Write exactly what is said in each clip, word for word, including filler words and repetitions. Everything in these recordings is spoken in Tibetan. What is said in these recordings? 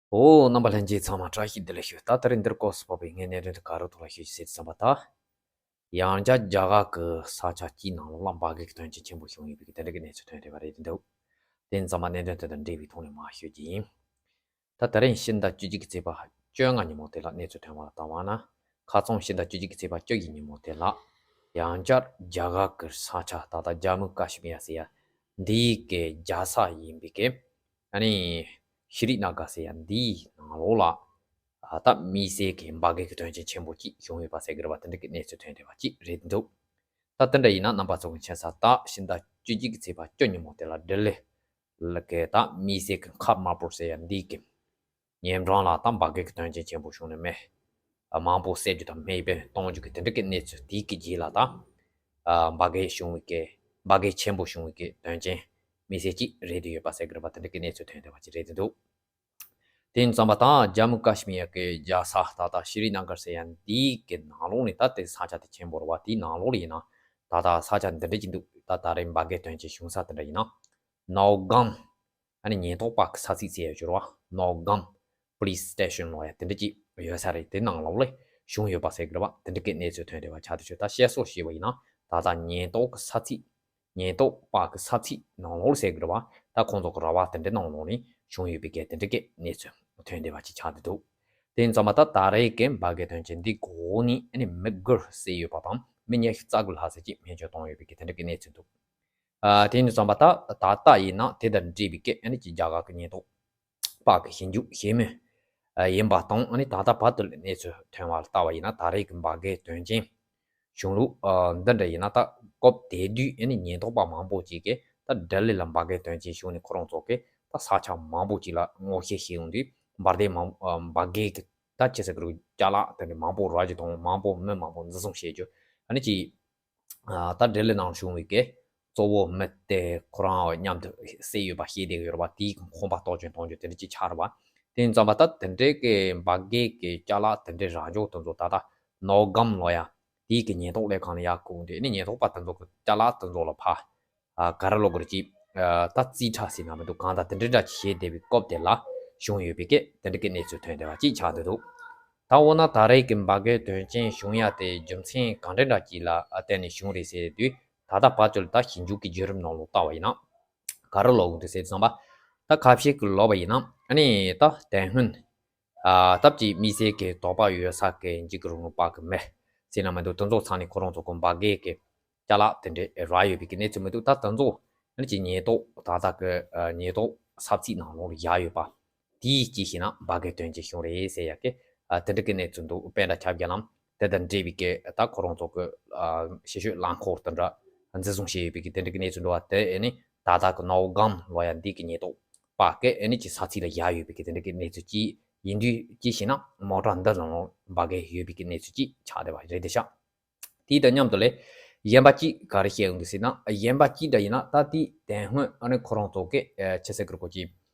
ཨོ། རྣམ་པ་ལྷན་རྒྱས་ཚང་མ་བཀྲ་ཤིས་བདེ་ལེགས་ཞུ། ད་དེ་རིང་འདིར་སྐབས་སུ་བབས་པའི་ངའི་གནད་དོན་དེ་ག་རེ་ཐོག་ལ་ཞུ་རྒྱུ་ཟེར་དུས་ཙམ་པ། ད་ཡང་བསྐྱར་རྒྱ་གར་གྱི་ས་ཆ་གཅིག་ནང་ལོགས་ལ་འབར་གས་ཀྱི་དོན་རྐྱེན་ཆེན་པོ་བྱུང་ཡོད་པའི་དེ་འདྲ་གི་གནས་ཚུལ་ཐོན་བསྡད་པ་རེད་འདུག་དེ་ཙམ་པ་གནད་དོན་དེ་དང་འབྲེལ་བའི་ཐོག་ནས་མར་ཞུ་རྒྱུ་ཡིན། ད་དེ་རིང་ཕྱི་ཟླ་བཅུ་གཅིག་གི་ཚེས་པ་བཅོ་ལྔ་ཉིན་མོ་དེ་ལ་གནས་ཚུལ་ཐོན་པ་ལ་ལྟ་བ་ན། ཁ་སང་ཕྱི་ཟླ་བཅུ་གཅིག་གི་ཚེས་པ་བཅོ་བརྒྱད་ཉིན་མོ་དེ་ལ་ཡང་བསྐྱར་རྒྱ་གར་གྱི་ས་ཆ། ད་ལྟ་ཇམ་མུ་ཀ་ཤི་མིར་ཟེར་ཡ་འདིའི་གི་རྒྱལ་ས་ཡིན་པའི་གི། ཨ་ནི་ཤི་རི་ན་གར་ཟེར་ཡ་འདིའི་ནང་ལོགས་ལ། ཨ། ད་དམིགས་བསལ་གྱི་འབར་གས་ཀྱི་དོན་རྐྱེན་ཆེན་པོ་གཅིག་བྱུང་ཡོད་པ་ཟེར་གྱི་རེད་པ། དེ་འདྲ་གི་གནས་ཚུལ་ཐོན་བསྡད་པ་གཅིག་རེད་འདུག་ད་དེ་འདྲ་ཡིན་ན་རྣམ་པ་ཚོ་གི་མཁྱེན་གསལ། ད་ཕྱི་ཟླ་བཅུ་གཅིག་གི་ཚེས་པ་བཅུ་ཉིན་མོ་དེ་ལ་ལྡི་ལི་ལ་གི་ད་དམིགས་བསལ་གྱི་མཁར་དམར་པོ་ཟེར་ཡ་འདི་གི་ཉེ་འགྲམ་ལ་ད་འབར་གས་ཀྱི་དོན་རྐྱེན་ཆེན་པོ་བྱུང་ནས་མི་མང་པོ་བསད་རྒྱུ་དང་མེ་འཕེན་གཏོང་རྒྱུ་གི་དེ་འདྲ་གི་གནས་ཚུལ། དེའི་གི་རྗེས་ལ་ད་འབར་གས་བྱུང་བའི་གི། འབར་གས་ཆེན་པོ་བྱུང་བའི་གི་དོན་རྐྱེན་དམིགས་བསལ་གཅིག་རེད་དུ་ཡོད་པ་ཟེར་གྱི་རེད་པ། དེ་འདྲ་གི་གནས་ཚུལ་ཐོན་བསྡད་པ་གཅིག་རེད་འདུག་དེ་ཡིན་ཙམ་པ་ད་ཇམ་མུ་ཀ་ཤི་མིར་གྱི་རྒྱལ་ས་ད་ལྟ་ཤི་རི་ན་གར་ཟེར་ཡ་འདིའི་གི་ནང་ལོགས་ནས། ད་དེ་ས་ཆ་དེ་ཆེན་པོ་རེད་པ། དེའི་ནང་ལོགས་ལ་ཡིན་ན་ད་ལྟ་ས་ཆ་འདི་འདྲ་ཅིག་འདུག་ད་ད་རེས་འབར་གས་དོན་རྐྱེན་བྱུང་ས་དེ་འདྲ་ཡིན་ན། ནོ་གམ། ཨ་ནི་ཉེན་རྟོག་པ་གི་ས་ཚིགས་ཟེར་ཡ་ཅིག་ཡོད་རེད་པ། ནོ་གམ་པོ་ལི་སི་སི་ཊེ་ཤན་ལབ་ཡ་དེ་འདྲ་ཅིག་ཡོད་ས་རེད། དེ་ནང་ལོགས་ལ་བྱུང་ཡོད་པ་ཟེར་གྱི་རེད་པ། དེ་འདྲ་གི་གནས་ཚུལ་ཐོན་བསྡད་པ་ཆགས་བསྡད་ཆོག་ད་བཤད་སྲོལ་བྱས་པ་ཡིན་ན། ད་ལྟ་ཉེན་རྟོག་གི་ས་ཚིགས། ཉེན་རྟོག་པ་གི་ས་ཚིགས་ནང་ལོགས་ཟེར་གྱི་རེད་པ། ད་ཁོང་ཚོ་གི་ར་བ་དེ་འདྲའི་ནང་ལོགས་ནས་བྱུང་ཡོད་པའི་གི་དེ་འདྲ་གི་གནས་ཚུལ་ཐོན་བསྡད་པ་ཅིག་ཆགས་བསྡད་འདུག་དེ་ཡིན་ཙམ་པ་ད་ད་རེས་ཀྱི་འབར་གས་དོན་རྐྱེན་འདི་གོ་ནས། ཨ་ནི་མི་དགུ་བསད་ཡོད་པ་དང་མི་ཉི་ཤུ་རྩ་དགུ་ལྷག་ཙམ་ཅིག་སྨན་བཅོས་བཏང་ཡོད་པའི་གི་དེ་འདྲ་གི་གནས་ཚུལ་འདུག་ཨ། དེ་ཡིན་ཙམ་པ་ད་ད་ལྟ་ཡིན་ན་དེ་དང་འབྲེལ་བའི་གི། ཨ་ནི་ཅིག་རྒྱ་གར་གྱི་ཉེན་རྟོག་པ་གི་ཞིབ་འཇུག་བྱེད་མུས་ཡིན་པ་དང་། ཨ་ནི་ད་ལྟ་བར་དུ་གནས་ཚུལ་ཐོན་པ་ལ་ལྟ་བ་ཡིན་ན། ད་རེས་ཀྱི་འབར་གས་དོན་རྐྱེན་བྱུང་ལུགས། ཨ། འདི་འདྲ་ཡིན་ན། ད་སྐབས་དེ་དུས་ཨ་ནི་ཉེན་རྟོག་པ་མང་པོ་ཅིག་གིས་ད་ལྡི་ལི་ལ་འབར་གས་དོན་རྐྱེན་བྱུང་ནས་ཁོ་རང་ཚོ་གིས་ད་ས་ཆ་མང་པོ་ཅིག་ལ་སྔོག་བཤེར་བྱས་ཡོང་དུས། འབར་མདེལ་མང་། ཨ། འབར་གས་ཀྱི་ད་ཅི་ཟེར་གྱི་རེད། ཅ་ལག་དེ་འདྲ་མང་པོ་རག་རྒྱུ་དང་། མང་པོ་མི་མང་པོ་འཛིན་བཟུང་བྱེད་རྒྱུ། ཨ་ནི་ཅིག་ཨ། ད་ལྡི་ལི་ནང་བྱུང་བའི་གི་གཙོ་བོ་མི་དེ་ཁོ་རང་མཉམ་དུ་བསད་ཡོད་པ་ཤེས་བསྡད་ཡོད་རེད་པ། དེའི་ཁོམ་པ་གཏོར་སྐྱོན་གཏོང་རྒྱུ་དེ་འདྲ་ཅིག་ཆགས་རེད་པ། དེ་ཡིན་ཙམ་པ་ད་དེ་འདྲའི་གི་འབར་གས་ཀྱི་ཅ་ལག་དེ་འདྲའི་རག་འཇོག་དེ་ཚོ་ད་ལྟ་ནོ་གམ་ལབ་ཡ་དེའི་གི་ཉེན་རྟོག་ལས་ཁང་ལ་ཡར་བསྐུར་དུས། ཨ་ནི་ཉེན་རྟོག་པ་དེ་ཚོ་གི་ཅ་ལག་དེ་ཚོ་ལ་ཕར། ཨ། ག་རེ་ལབ་དགོས་རེད། ཅིག་ཨ། ད་རྩིས་ཁྲ་ཟེར་ན་མི་འདུག་གང་ལྟར་དེ་འདྲ་འདྲ་ཅིག་བྱས་བསྡད་པའི་སྐབས་དེ་ལ་བྱུང་ཡོད་པའི་གི་དེ་འདྲ་གི་གནས་ཚུལ་ཐོན་བསྡད་པ་ཅིག་ཆགས་བསྡད་འདུག་ད་འོ་ན་ད་རེས་ཀྱི་འབར་གས་དོན་རྐྱེན་བྱུང་ཡ་དེ་རྒྱུ་མཚན་གང་འདྲ་འདྲ་ཅིག་ལ་བརྟེན་ནས་བྱུང་རེད་ཟེར་དུས། ད་ལྟ་བར་དུ་ད་ཞིབ་འཇུག་གི་བརྒྱུད་རིམ་ནང་ལོགས་ལྟ་བ་ཡིན་ན། ག་རེ་ལབ་དགོས་འདུག་ཟེར་དུས་ཙམ་པ། ད་ཁ་ཤས་ཀྱིས་ལབ་པ་ཡིན་ན། ཨ་ནི་ད་དེ་སྔོན། ཨ། སྟབས་ཀྱིས་དམིགས་བསལ་གྱི་དོགས་པ་ཡོད་ས་གི་འཇིགས་སྐུལ་རིང་ལུགས་པ་གི་མི་ཟེར་ན་མི་འདུག་དེ་ཚོ་ཚང་ནས་ཁོ་རང་ཚོ་གི་འབར་གས་ཀྱི་ཅ་ལག་དེ་འདྲ་རག་ཡོད་པའི་གི་གནས་ཚུལ་མི་འདུག་ད་དེ་ཚོ་ཨ་ནི་ཅིག་ཉེན་རྟོག་ད་ལྟ་གི། ཨ། ཉེན་རྟོག་ས་ཚིགས་ནང་ལོགས་ལ་བཞག་ཡོད་པ། དེའི་རྗེས་ཤིག་ན་འབར་གས་དོན་རྐྱེན་བྱུང་རེད་ཟེར་ཡ་གི། ཨ། དེ་འདྲ་གི་གནས་ཚུལ་འདུག་དཔེར་ན་ཆབ་རྒྱ་ལམ་དེ་དང་འབྲེལ་བའི་གི་ད་ཁོ་རང་ཚོ་གི། ཨ། ཕྱི་བཤོལ་རླངས་འཁོར་དེ་འདྲ་འཛིན་བཟུང་བྱས་ཡོད་པའི་གི་དེ་འདྲ་གི་གནས་ཚུལ་འདུག་པ། དེ་ཨ་ནི་ད་ལྟ་གི་ནོ་གམ་ལབ་ཡ་འདི་གི་ཉེན་རྟོག་པ་གི་ཨ་ནི་ཅིག་ས་ཚིགས་ལ་བཞག་ཡོད་པའི་གི་དེ་འདྲ་གི་གནས་ཚུལ་ཅིག་ཡིན་དུས། ཅི་ཞེ་ན་མོ་ཊ་འདི་ལ་འབར་གས་ཡོད་པའི་གི་གནས་ཚུལ་ཅིག་ཆགས་བསྡད་པ་རེད་དེ་ཤག་དེ་དང་མཉམ་དུ་ལས་གཞན་པ་གཅིག་ག་རེ་བཤད་ཡོང་འདུག་ཟེར་ན། གཞན་པ་གཅིག་འདྲ་ཡིན་ན། ད་དེ་དེ་སྔོན་ཨ་ནི་ཁོ་རང་ཚོ་གི། ཨ། ཅི་ཟེར་དགོས་རེད། ཅིག་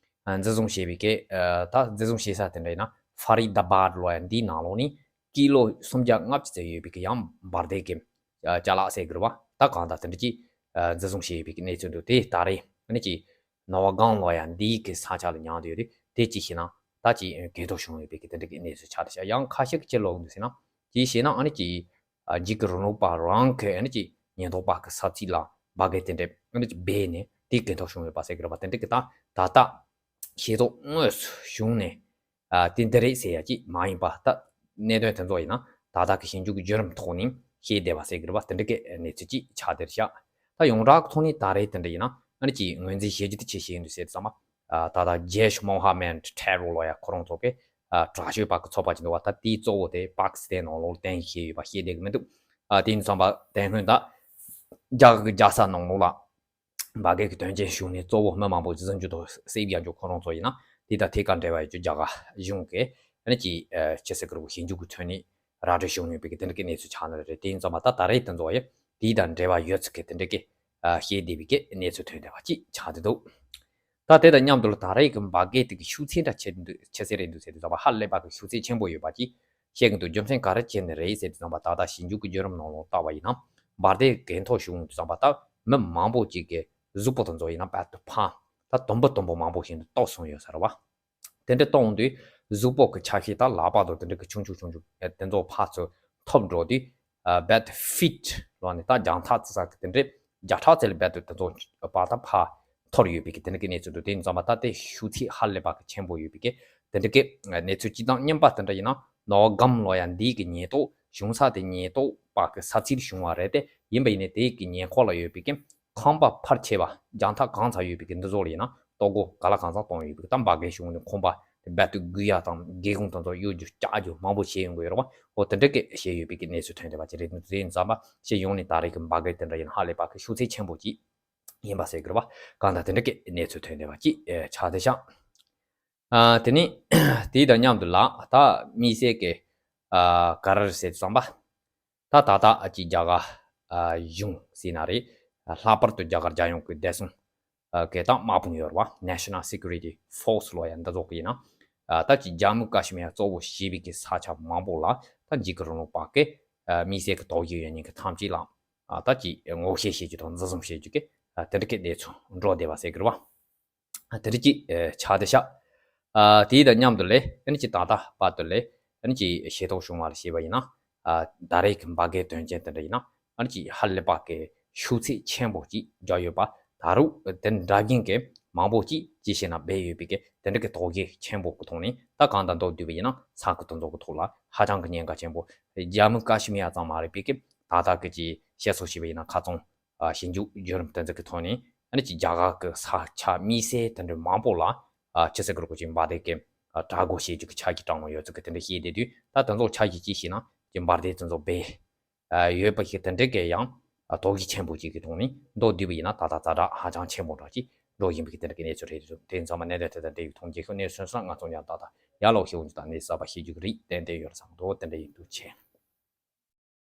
འཛིན་བཟུང་བྱས་པའི་གི། ཨ། ད་འཛིན་བཟུང་བྱས་ས་དེ་འདྲ་ཡིན་ན་ཧྥ་རི་དཱ་བཱད་ལབ་ཡ་འདིའི་ནང་ལོགས་ནས་ཀི་ལོ་སུམ་བརྒྱ་ལྔ་བཅུ་ཙམ་ཡོད་པའི་གི་ཡང་འབར་མདེལ་གྱི། ཨ། ཅ་ལག་ཟེར་དགོས་རེད་པ། ད་གང་ལྟར་དེ་འདྲ་ཅིག་ཨ། འཛིན་བཟུང་བྱས་ཡོད་པའི་གི་གནས་ཚུལ་འདུག་དེ་ད་རེས་ཨ་ནི་ཅིག་ནོ་གམ་ལབ་ཡ་འདིའི་གི་ས་ཆ་ལ་ཉར་བསྡད་ཡོད་དུས། དེ་ཅི་ཞེ་ན་ད་ཅིག་གས་འཐོར་བྱུང་ཡོད་པའི་གི་དེ་འདྲ་གི་གནས་ཚུལ་ཆགས་བསྡད་ཤག་ཡང་ཁ་ཤས་ཀྱིས་ཅི་ལབ་འདུག་ཟེར་ན། ཅི་ཞེ་ན་ཨ་ནི་ཅིག་ཨ། འཇིགས་སྐུལ་རིང་ལུགས་པ་རང་གིས་ཨ་ནི་ཅིག་ཉེན་རྟོག་པ་གི་ས་ཚིགས་ལ་འབར་གས་དེ་འདྲ་ཨ་ནི་ཅིག་སྦས་ནས་དེ་གས་འཐོར་བྱུང་ཡོད་པ་ཟེར་གྱི་རེད་པ། དེ་འདྲ་གི་ད་ད་ལྟ་ཤེས་རྟོགས་དངོས་སུ་བྱུང་ནས། ཨ། དེ་འདི་རེད་ཟེར་ཡ་ཅིག་མ་ཡིན་པ། ད་གནད་དོན་དེ་ཚོ་ཡིན་ན་ད་ལྟ་གི་ཞིབ་འཇུག་གི་བརྒྱུད་རིམ་ཐོག་ནས་ཤེས་བསྡད་པ་ཟེར་གྱི་རེད་པ། དེ་འདྲ་གི་གནས་ཚུལ་ཅིག་ཆགས་བསྡད་ཤག་ད་ཡོངས་གྲགས་ཐོག་ནས་ད་རེས་དེ་འདྲ་ཡིན་ན་ཨ་ནི་ཅིག་ངོས་འཛིན་བྱེད་རྒྱུ་དེ་ཅི་ཞིག་ཡིན་འདུག་ཟེར་དུས་ཙམ་པ། ཨ། ད་ལྟ་ཇེ་ཤི་མོ་ཧ་མེད་ཊེ་རོ་ལབ་ཡ་ཁོ་རང་ཚོ་གི། ཨ། དྲག་སྤྱོད་པ་གི་ཚོགས་པ་ཅིག་འདུག་པ། ད་དེའི་གཙོ་བོ་དེ་པ་ཀི་སི་ཐན་ནང་ལོགས་ལ་བསྟེན་བཞིན་ཡོད་པ་ཤེས་བསྡད་ཀྱི་མི་འདུག་ཨ། དེ་ཡིན་ཙམ་པ་དེ་སྔོན་ད་རྒྱ་གར་གྱི་རྒྱལ་ས་ནང་ལོགས་ལ་འབར་གས་ཀྱི་དོན་རྐྱེན་བྱུང་ནས་གཙོ་བོ་མི་མང་པོ་འཛིན་རྒྱུ་དང་བསད་ཡ་འཇོག་ཁོ་རང་ཚོ་ཡིན་ན། དེ་དང་དེ་ག་འབྲེལ་བ་ཡོད་རྒྱུ་རྒྱ་གར་གཞུང་གིས་ཨ་ནི་ཅིག་ཨ། ཅི་ཟེར་དགོས་རེད། ཞིབ་འཇུག་གི་ཐོག་ནས་ར་སྤྲོད་བྱུང་ཡོད་པའི་གི་དེ་འདྲ་གི་གནས་ཚུལ་ཆགས་ནི་རེད། དེ་ཡིན་ཙམ་པ་ད་ད་རེས་དེ་ཚོ་ཡང་དེ་དང་འབྲེལ་བ་ཡོད་ཚུལ་གི་དེ་འདྲ་གི། ཨ། བཤད་བསྡད་པའི་གི་གནས་ཚུལ་ཐོན་བསྡད་པ་ཅིག་ཆགས་བསྡད་འདུག་ད་དེ་དང་མཉམ་དུ་ལ་ད་རེས་ཀྱི་འབར་གས་དེ་གི་ཤུགས་ཚད་འདྲ་ཆེ་འདུག་ཆེ་ས་རེད་འདུག་ཟེར་དུས་ཙམ་པ། ཧ་ལས་པ་གི་ཤུགས་ཚད་ཆེན་པོ་ཡོད་པ་ཅིག་བཤད་ཀྱི་འདུག་རྒྱུ་མཚན་ག་རེ་བྱས་ནས་རེད་ཟེར་དུས་ཙམ་པ། ད་ལྟ་ཞིབ་འཇུག་གི་བརྒྱུད་རིམ་ནང་ལོགས་ལྟ་བ་ཡིན་ན། འབར་མདེལ་གས་འཐོར་བྱུང་དུས་ཙམ་པ་ད་མི་མང་པོ་ཅིག་གི་གཟུགས་པོ་དེ་ཚོ་ཡིན་ན་བར་དུ་འཕངས། ད་དུམ་བུ་དུམ་བུ་མང་པོ་ཞིག་ཏུ་གཏོར་སོང་ཡོད་ས་རེད་པ། དེ་འདྲ་གཏོང་དུས་གཟུགས་པོ་གི་ཆ་ཤས་དང་ལག་པ་དང་དེ་འདྲ་གི་ཆུང་ཆུང་ཆུང་ཆུང་དེ་ཚོ་ཕར་ཚུར་ཐོབ་འགྲོ་དུས། རྦད་ཕིཊ་ལོ་ནི་ད་རྒྱང་ཐག་ཙི་ཙག་གི་དེ་འདྲ་བརྒྱ་ཕྲག་ཙམ་ལ་རྦད་དེ་དེ་ཚོ་བར་ཐག་ཕར་འཐོར་ཡོད་པའི་གི་དེ་འདྲ་གི་གནས་ཚུལ་འདུག་དེ་ཡིན་ཙང་མ་ད་དེ་ཤུགས་ཚད་ཧ་ལས་པ་གི་ཆེན་པོ་ཡོད་པའི་གི་དེ་འདྲ་གི་གནས་ཚུལ་སྤྱི་དང་། མཉམ་པ་དེ་འདྲ་ཡིན་ན་ནོ་སྒམ་ལོ་ཡ་འདི་གི་ཉེན་རྟོག་བྱུང་ས་དེ་ཉེན་རྟོག་པ་གི་ས་ཚིགས་བྱུང་བ་རེད། དེ་ཡིན་པ་ཡིན་ནའི་དེ་གི་ཉེ་འཁོར་ལ་ཡོད་པའི་གི་ཁང་པ་ཕར་ཆེ་བ་རྒྱང་ཐག་གང་ཙམ་ཡོད་པའི་གི་འདི་ཚོ་ལ་ཡིན་ན་ལྟོ་གོས་ག་ལ་གང་འཚམ་གཏོང་ཡོད་པའི་གི་ད་འབར་གས་བྱུང་ནས་ཁང་པ་དེ་རྦད་དེ་སྒུལ་ཡ་དང་སྒེའུ་ཁུང་དེ་ཚོ་གཡུག་རྒྱུ་བཀྱག་རྒྱུ་མང་པོ་བྱས་ཡོང་གི་ཡོད་རེད་བ། འོ་དེ་འདྲ་གི་བྱས་ཡོད་པའི་གི་གནས་ཚུལ་ཐོན་བསྡད་པ་ཅིག་རེད། དེ་ཡིན་ཙང་མ་སྤྱི་ཡོངས་ནས་ད་རེས་ཀྱི་འབར་གས་དེ་འདྲ་ཡིན་ཧ་ལས་པ་གི་ཤུགས་ཚད་ཆེན་པོ་ཅིག་ཡིན་པ་ཟེར་གི་རེད་བ། གང་ལྟར་དེ་འདྲ་གི་གནས་ཚུལ་ཐོན་བསྡད་པ་ཅིག་ཆགས་བསྡད་ཤག་ཨ། དེ་ནས་དེ་དང་མཉམ་དུ་ལ་ད་དམིགས་བསལ་གྱི་ཨ་ག་རེ་རེད་ཟེར་དུས་ཙམ་པ། ད་ད་ལྟ་ཨ་ཅིག་རྒྱ་གར་ཨ་གཞུང་ཟེར་ན་རེད། ལྷག་པར་དུ་རྒྱ་གར་རྒྱལ་ཡོངས་ཀྱི་བདེ་སྲུང་ཨ་གི་ད་དམག་དཔུང་ཡོད་རེད་བ། National Security Force ལོ་ཡ་འདི་ཚོ་གི་ཡིན་ན་ཨ་ད་ཅིག་ཇམ་མུ་ཀ་ཤི་མིར་གཙོ་བོ་བྱས་པའི་གི་ས་ཆ་མང་པོ་ལ་ད་འཇིགས་སྐུལ་རིང་ལུགས་པ་གི་ཨ་དམིགས་བསལ་གྱི་དོགས་གཞི་ཡོད་མཁན་གྱི་ཐམས་ཅད་ལ་ཨ་ད་ཅིག་ངོ་ཤེས་བྱེད་རྒྱུ་དང་འཛིན་བཟུང་བྱེད་རྒྱུ་གི་ཨ་དེ་འདྲ་གི་གནས་ཚུལ་འགྲོ་བསྡད་པ་ཟེར་གི་རེད་བ། དེ་འདྲ་ཅིག་ཆགས་བསྡད་ཤག་ཨ་དེ་དང་མཉམ་དུ་ལས་ཨ་ནི་ཅིག་ད་ལྟ་བར་དུ་ལས་ཨ་ནི་ཅིག་ཤེས་རྟོགས་བྱུང་བ་ལ་བྱས་པ་ཡིན་ན། ཨ་ད་རེས་ཀྱི་འབར་གས་དོན་རྐྱེན་དེ་འདྲ་ཡིན་ན་ཨ་ནི་ཅིག་ཧ་ལས་པ་གི་ཤུགས་ཚད་ཆེན་པོ་ཅིག་འཇོག་ཡོད་པ། ད་རུང་དེ་འདྲ་མཁན་གྱི་མང་པོ་ཅིག་ཅི་བྱས་ན་སྦས་ཡོད་པའི་གི་དེ་འདྲ་གི་དོགས་གཞི་ཆེན་པོ་གི་ཐོག་ནས་ད་གང་ལྟར་མདོར་བསྡུས་པ་ཡིན་ན་ས་ཁུལ་དེ་ཚོ་གི་ཐོག་ལ་ཧ་ཅང་གི་ཉེན་ཁ་ཆེན་པོ། ཇམ་མུ་ཀ་ཤི་མིར་ཙམ་མ་རེད་པའི་གི་ད་ལྟ་གི་ཅིག་བཤད་སྲོལ་བྱས་པ་ཡིན་ན་ཁ་ཚོང་ཨ་ཞིབ་འཇུག་བརྒྱུད་རིམ་དེ་ཚོ་གི་ཐོག་ནས་ཨ་ནི་ཅིག་རྒྱ་གར་གི་ས་ཆ་དམིགས་བསལ་དེ་འདྲ་མང་པོ་ལ་ཨ་ཅི་ཟེར་གི་རེད་གོ་ཅིག་འབར་མདེལ་གི་ཨ་དྲག་རྒོལ་བྱེད་རྒྱུ་གི་ཆ་ཤས་དྲངས་ཡོད་ཚུལ་གི་དེ་འདྲ་བཤད་བསྡད་དུས། ད་དེ་ཚོ་ཆ་ཤས་ཅི་ཞིག་ན་ཅིག་འབར་མདེལ་དེ་ཚོ་སྦས་ཨ་ཡོད་པ་ཞིག་དེ་འདྲ་གི་ཡང་ཨ་དོགས་གཞི་ཆེན་པོ་ཅིག་གི་ཐོག་ནས་མདོར་བསྡུས་པ་ཡིན་ན་ད་ལྟ་ཛ་དྲག་ཧ་ཅང་ཆེན་པོ་འདྲ་ཅིག་འགྲོ་བཞིན་པའི་གི་དེ་འདྲ་གི་གནས་ཚུལ་རེད་འདུག་དེ་ཡིན་ཙང་མ་གནད་དོན་དེ་དང་འབྲེལ་ཡོད་ཐོག་རྒྱལ་ཁབ་གནས་ཚུལ་སོགས་ང་ཚོ་ཡང་ད་ལྟ་ཡར་ལོག་ཤེས་འོང་རྒྱུ་དང་གནས་གསར་པ་ཤེས་རྒྱུ་གི་རིགས་ཏན་ཏན་ཡོད་རེད་བསམ་འདུག་དེ་འདྲ་ཡིན་འདུག་ཆེ།